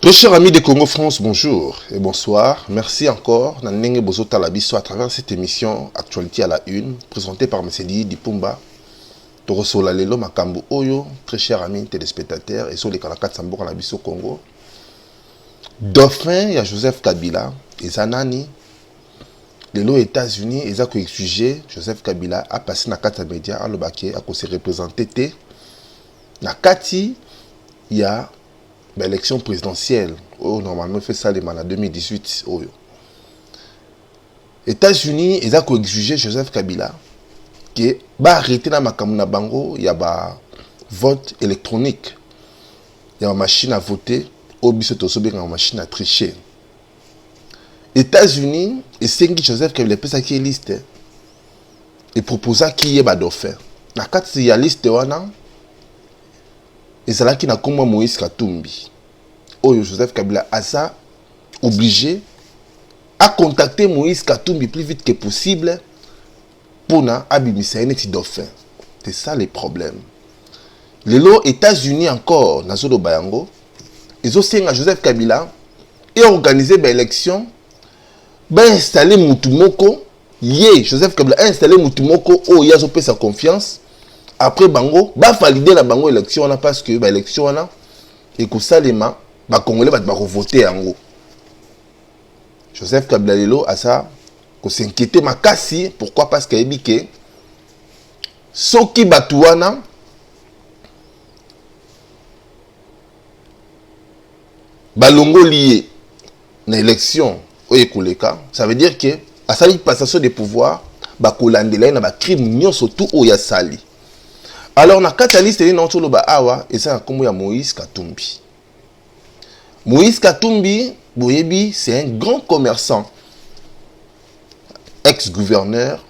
Très chers amis de Congo France, bonjour et bonsoir. Merci encore na ndenge bozotala biso à travers cette émission Actualité à la une présentée par M. Didi Dipumba. Tokosola lelo makambo oyo, très chers amis téléspectateurs, ezoleka na kati ya mboka na biso Congo. Dauphin ya Joseph Kabila eza nani? Lelo États-Unis eza ko exiger Joseph Kabila a passer na kati ya média aloba ke ako se représenter te na kati ya ba élection présidentielle oyo normalement fait salema na 2018 oyo. États-Unis eza ko exiger Joseph Kabila ke ba arrêter na makambo na bango ya ba vote électronique ya ba machine à voter oyo biso tozobenga machine à tricher. États-Unis esengi Joseph Kabila epesaki ye liste, eproposaki ye ba dauphin. Na kati ya liste wana ezalaki na kombo Moïse Katumbi oyo Joseph Kabila aza obligé à contacter Moïse Katumbi plus vite que possible mpona abimisa ye neti dauphin. C'est ça le problème. Lelo États-Unis encore nazoloba yango ezosenga Joseph Kabila eorganiser baélection, bainstalle mutu moko. Ye Joseph Kabila installe mutu moko oyo ye azopesa confiance. Après bango bavalide na bango élection wana, parce que baélection wana ekosalema, bacongolais bato bakovote yango. Joseph Kabila lelo aza kos'inquiéter makasi. Pourquoi? Parce que ayebi ke soki bato wana balongoli ye na élection oyo ekoleka, ça veut dire que asali passation de pouvoir, bakolandela ye na bacrime nyonso tu oyo asali. Alors na kati ya liste nini nauti oloba awa, eza na nkombo ya Moïse Katumbi. Moïse Katumbi, boyebi, c'est un grand commerçant, ex-gouverneur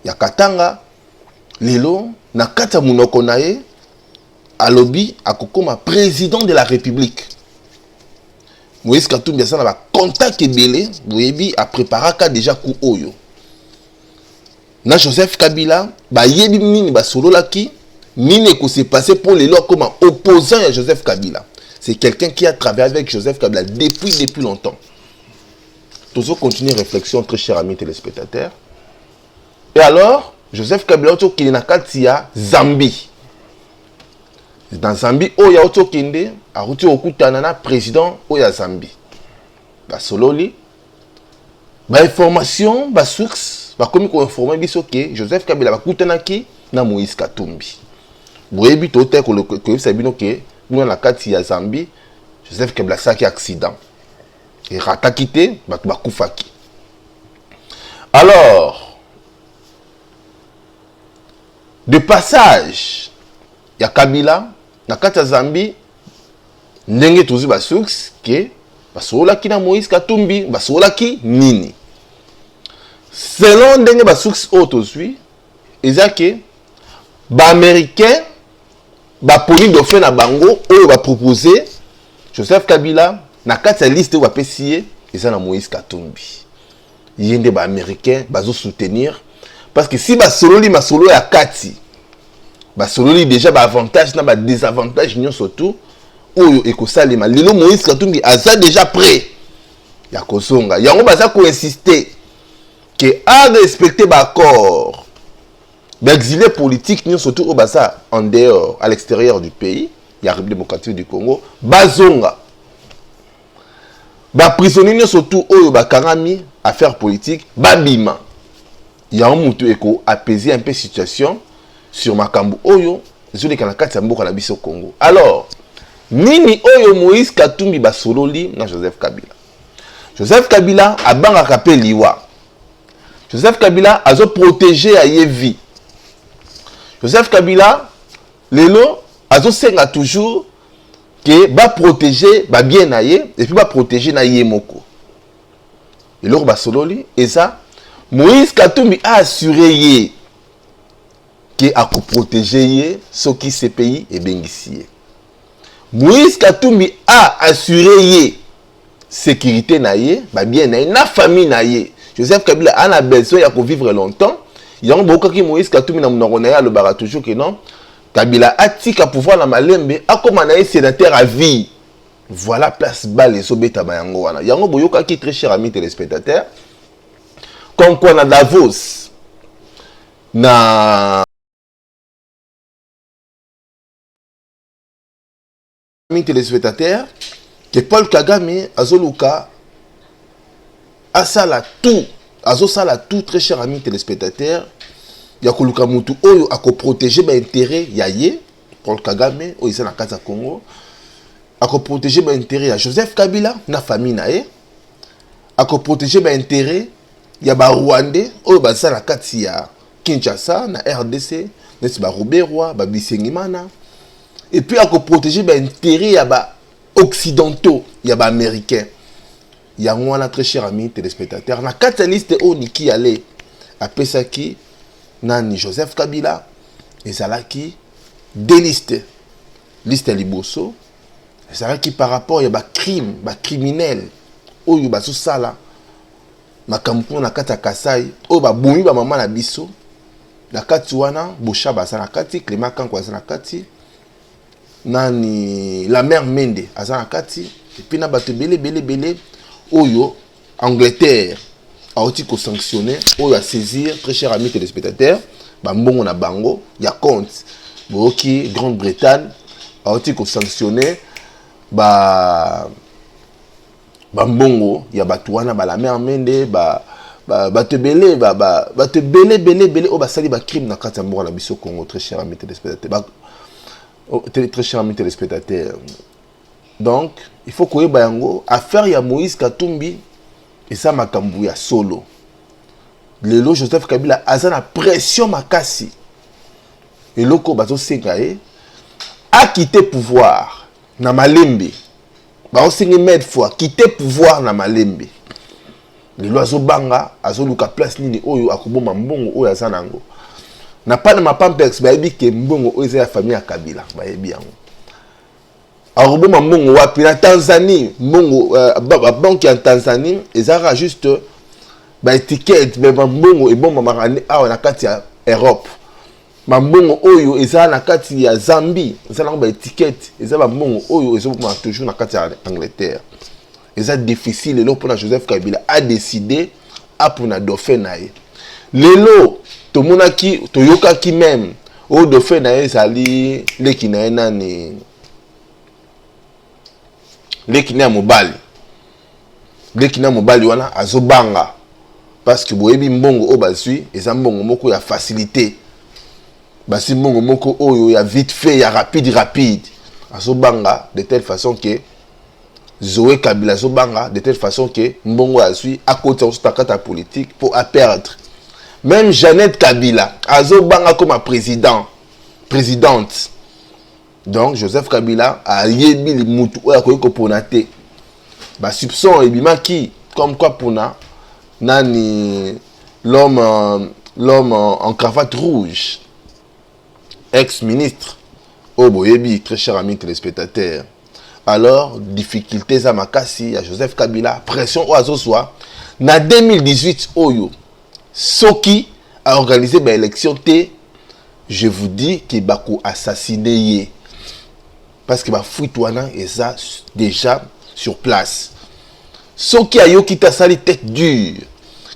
ya Katanga. Lelo na kati ya monoko na ye alobi akokoma président de la République. Moïse Katumbi aza na bacontact ebele. Boyebi, apréparaka déjà coup oyo na Joseph Kabila. Bayebi nini basololaki, nini ekose passer mpo lelo akoma opposant ya Joseph Kabila. C'est quelqu'un qui a travaillé avec Joseph Kabila depuis longtemps. Toujours continuer réflexion, très chers amis téléspectateurs. Et alors Joseph Kabila oti okende na kati ya Zambie. Na Zambie oyo auti okende, auti kokutana na président oyo ya Zambie, basololi bainformation, basource bakomi koinforme biso ke Joseph Kabila bakutanaki na Moïse Katumbi. Boyebi, tote koyebisa bino ke kuna na kati ya Zambie, Joseph Kabila asalaki accident, erataki te, bato bakufaki. Alors de passage ya Kabila na kati ya Zambie, ndenge tozwi basource ke basololaki na Moïse Katumbi, basololaki nini? Selon ndenge basource oyo tozwi, eza ke baaméricain baponi dauphin na bango oyo bapropose Joseph Kabila. Na kati ya liste oyo bapesi ye, eza na Moïse Katumbi. Ye nde baaméricain bazosoutenir, parce que si basololi masolo ya kati, basololi déjà baavantage na badésavantage nyonso tu oyo ekosalema. Lelo Moïse Katumbi aza déjà prêt ya kozonga. Yango baza koinsiste ke arespecte baaccord. Baexilé politique nyonso tu oyo baza en dehors, à l'extérieur du pays ya République démocratique du Congo, bazonga. Baprisonnier nyonso tu oyo bakangami affaire politique, babima. Yango motu eko apaiser un peu situation sur makambo oyo ezoleka na kati ya mboka na biso Congo. Alors nini oyo Moïse Katumbi basololi na Joseph Kabila? Joseph Kabila abangaka mpe liwa. Joseph Kabila azoprotege ya ye vie. Joseph Kabila lelo azosenga toujours ke baprotege babien na ye et puis baprotege na ye moko. Eloko basololi eza Moïse Katumbi aassure ye ke akoprotege ye soki CPI ebengisi ye. Moïse Katumbi aassure ye sécurité na ye, babien na ye na famille na ye. Joseph Kabila ana besoin ya kovivre longtemps. Yango boyokaki Moïse Katumbi na monoko na ye alobaka toujours ke non, Kabila atika pouvoir na malembe, akóma na ye sénateur à vie. Voilà place balle ezobetama yango wana. Yango boyokaki, très cher ami téléspectateur, comme quoi na Davos na ami téléspectateur que Paul Kagame azoluka asala tout, azosala tout, très cher ami téléspectateur, ya koluka mutu oyo akoprotéger baintérêt ya ye Paul Kagame oyo eza na kati ya Congo, akoprotéger baintérêt ya Joseph Kabila na famille na ye, akoprotéger baintérêt ya Barwandais oyo baza na kati ya Kinshasa na RDC, neti Baruberwa, Babisengimana, et puis akoprotéger baintérêt ya baoccidentaux, ya Baaméricain. Yango wana, très cher ami téléspectateur, na kati ya liste oyo Nikki Haley apesaki nani, Joseph Kabila, ezalaki deux listes. Liste ya liboso ezalaki par rapport ya bacrime, bacriminel oyo bazosala makambo kuna na kati ya Kasai, oyo babomi bamama na biso. Na kati wana Boshab aza na kati, Clément Kanko aza na kati, nani, Lambert Mende aza na kati, et puis na bato ebele ebele ebele oyo Angleterre auti kosanctionner, oyo asaisir, très cher ami téléspectateur, bambongo na bango ya compte. Boyoki, Grande-Bretagne auti kosanctionner ba bambongo ya bato wana, baLambert Mende, bato ebele, bato ebele ebele ebele oyo basali bacrime na kati ya mboka na biso Congo. Très cher ami téléspectateur, oh, très cher ami téléspectateur, donc il faut koyeba yango. Affaire ya Moïse Katumbi eza makambo ya solo. Lelo Joseph Kabila aza na pression makasi. Eloko bazosenga ye, akite pouvoir na malembe. Baosengi maintes fois quitter pouvoir na malembe. Lelo azobanga, azoluka place nini oyo akoboma mbongo oyo aza nango na Panama Papers. Bayebi ke mbongo oyo eza ya famille ya Kabila, bayebi yango. Akoboma mbongo wapi? Na Tanzanie. Mbongo babanke ya Tanzanie ezalaka juste baétiquette, mais bambongo ebombamaka awa na kati ya Europe. Bambongo oyo eza na kati ya Zambie eza nango baétiquette, eza bambongo oyo ezobomaka toujours na kati ya Angleterre. Eza difficile lelo mpona Joseph Kabila adécider apona dauphin na ye. Lelo tomonaki, toyokaki même oyo dauphin na ye ezali leki na ye, nani, leki na ya mobali. Leki na mobali wana azobanga parce que boyebi mbongo oyo bazwi eza mbongo moko ya facilité, bazwi mbongo moko oyo ya vite fait, ya rapide rapide. Azobanga de telle façon que Zoé Kabila azobanga de telle façon que mbongo azwi akotisa mosusu na kati ya politique mpo aperdre. Même Jeannette Kabila azobanga koma président, présidente. Donc Joseph Kabila ayebi mutu oyo akoki kopona te. Basoupçon ebimaki comme quoi mpona nani, l'homme en cravate rouge, ex-ministre oyo boyebi, très cher ami téléspectateur. Alors difficulté eza makasi ya Joseph Kabila. Pression oyo azozwa na 2018 oyo, soki aorganiser baélection te, je vous dis ke bakoassassiner ye, parce que bafuite wana eza déjà sur place. Soki ayoki te, asali tête dure,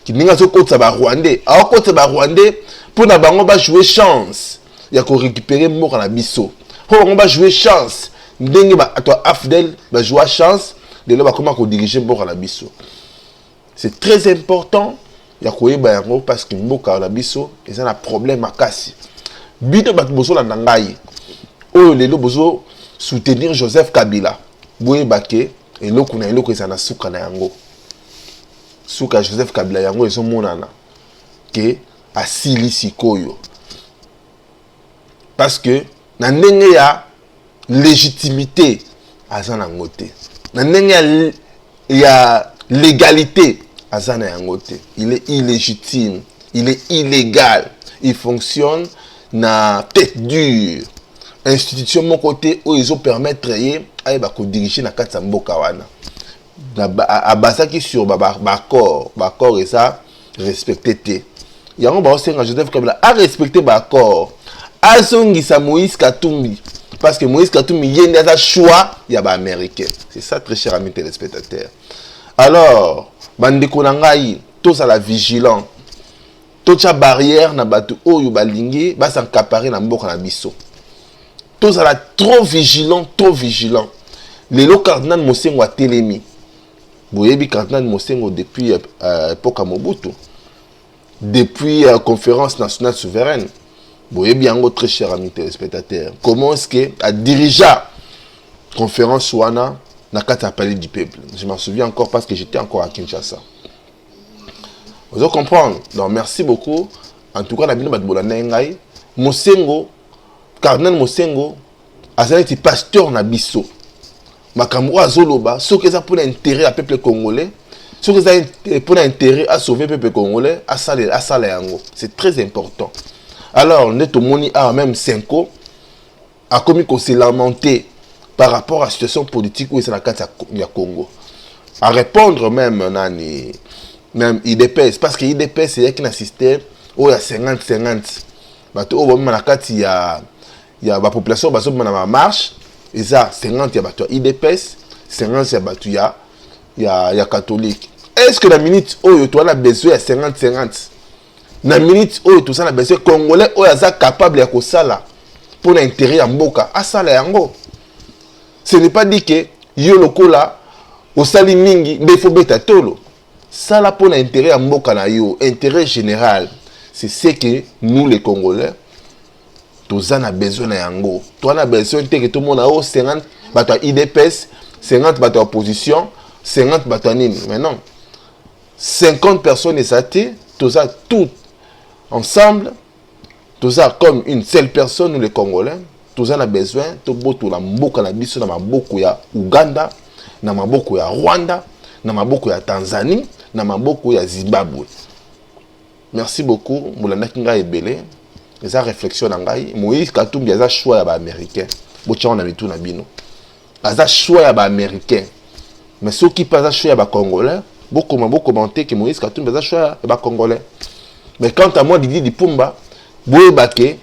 ndenge azokotisa Barwandais, aokotisa Barwandais mpo na bango bajouer chance ya korécupérer mboka na biso, mpo bango bajouer chance ndenge bato ya AFDL bajouer chance, lelo bakoma kodiriger mboka na biso. C'est très important ya koyeba yango, parce que mboka na biso eza na problème makasi. Bino bato bozolanda ngai oyo lelo bozo soutenir Joseph Kabila, boyeba ke eloko na eloko eza na suka na yango. Suka ya Joseph Kabila yango ezomonana ke asili sikoyo, parce que na ndenge ya légitimité aza nango te, na ndenge ya légalité aza na yango te. Il est illégitime, il est illégal, il fonctionne na tête dure. Institution moko te oyo ezopermettre ye ayeba kodiriger na kati ya mboka wana. Abasaki sur baaccord, baaccord eza respecté te. Yango baosenga Joseph Kabila arespecter baaccord, azongisa Moïse Katumbi. Parce que Moïse Katumbi, ye nde aza choix ya baaméricain. C'est ça, très cher ami téléspectateur. Alors, bandeko na ngai, tozala vigilant, totya barrière na bato oyo balingi bas'accaparer na mboka na biso. Tozala trop vigilant, trop vigilant. Lelo cardinal Mosengo atelemi. Boyebi cardinal Mosengo depuis époque ya Mobutu, depuis Conférence nationale souveraine. Boyebi yango, très cher ami téléspectateur, comment est-ce que adirigea conférence wana na kati ya Palais du Peuple. Je m'en souviens encore parce que j'étais encore à Kinshasa. Ozo comprendre? Donc merci beaucoup en tout cas na bino bato bolanda ngai. Mosengo, cardinal Mosengo aza neti pasteur na biso. Makambo oyo azoloba, soki eza mpona intérêt ya peuple congolais, soki eza mpona intérêt asauver peuple congolais, asala yango, c'est très important. Alors nde tomoni awa, même Cenco akomi kose lamenter par rapport à situation politique oyo eza na kati ya Congo, à répondre même nani, même UDPS, parce que UDPS eyaki na système oyo ya 50 50. Bato oyo bamema na kati ya bapopulation, bazobima na bamarche, eza 50 ya bato ya UDPS, 50 ya bato ya catholique. Est ce que na minute oyo toza na besoin ya 50 50? Na minute oyo toza na besoin congolais oyo aza capable ya kosala mpona intérêt ya mboka, asala yango. Ce n'est pas dit que yo lokola osali mingi nde faut beta tolo. Sala mpona intérêt ya mboka na yo, intérêt général. C'est ce que nous les Congolais toza na besoin na yango. Toza na besoin te ke tomona o 50 bato ya UDPS, 50 bato ya opposition, 50 bato ya nini. Mais non, 50 personnes eza te. Toza tout ensemble, toza comme une seule personne, nous les Congolais. Toza na besoin tobotola mboka na biso na maboko ya Uganda, na maboko ya Rwanda, na maboko ya Tanzanie, na maboko ya Zimbabwe. Merci beaucoup, bolandaki ngai ebele. Eza réflexion na ngai. Moïse Katumbi aza choix ya baaméricain. Botyango na mitu na bino, aza choix ya baaméricain. Mais soki mpe aza choix ya bacongolais, bokoma bocommenter ke Moïse Katumbi aza choix ya bacongolais. Mais quant à moi, Didi Dipumba, boyeba ke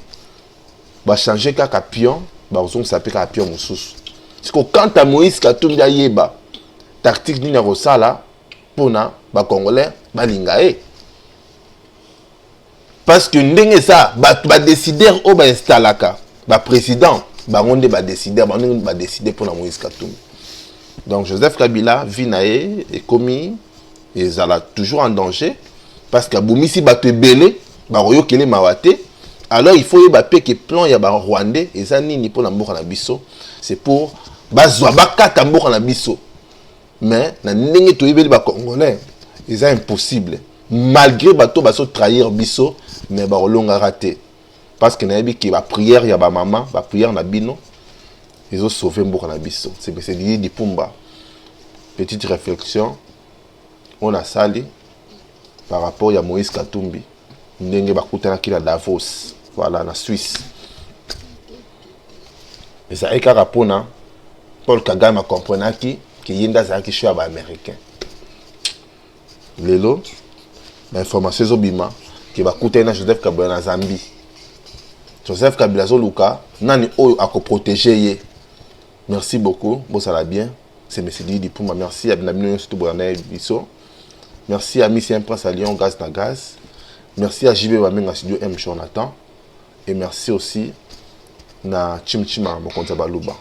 bachange kaka pion, bakozongisa mpe kaka pion mosusu. Siko quant à Moïse Katumbi, ayeba tactique nini ya kosala mpona bacongolais balinga ye, parce que ndenge eza, bato badécideur oyo bainstallaka baprésident, bango nde badécideur, bango ndenge badécide mpona Moïse Katumbi. Donc Joseph Kabila, vie na ye ekomi ezala toujours en danger, parce que abomisi bato ebele, bakoyokele mawa te. Alors il faut yeba mpe ke plan ya barwandais eza nini mpona mboka na biso. C'est pour bazwa bakata mboka na biso. Mais na ndenge toyebeli bacongolais, eza impossible. Malgré bato bazotrahir biso, mais bakolongaka te, parce que nayebi ke baprière ya bamama, baprière na bino ezosauve mboka na biso. C'est Didi Dipumba. Petite réflexion oyo nasali par rapport ya Moïse Katumbi, ndenge bakutanaki na Davos, voilà, na Suisse, ezalaki kaka mpona Paul Kagame akomprenaki ke ye nde azalaki choix ya baaméricain. Lelo bainformation ezobima ke bakutani na Joseph Kabila na Zambie. Joseph Kabila azoluka nani oyo akoprotege ye. Merci beaucoup, bosala bien. C'est monsieur Didi Puma. Merci à bino nyonso to bolanda biso. Merci à Missy Prince à Lyon, Gaz na Gaz. Merci à JB Bamenga, Studio M Jonathan, et merci aussi na Chim Chima, mokonzi ya Baluba.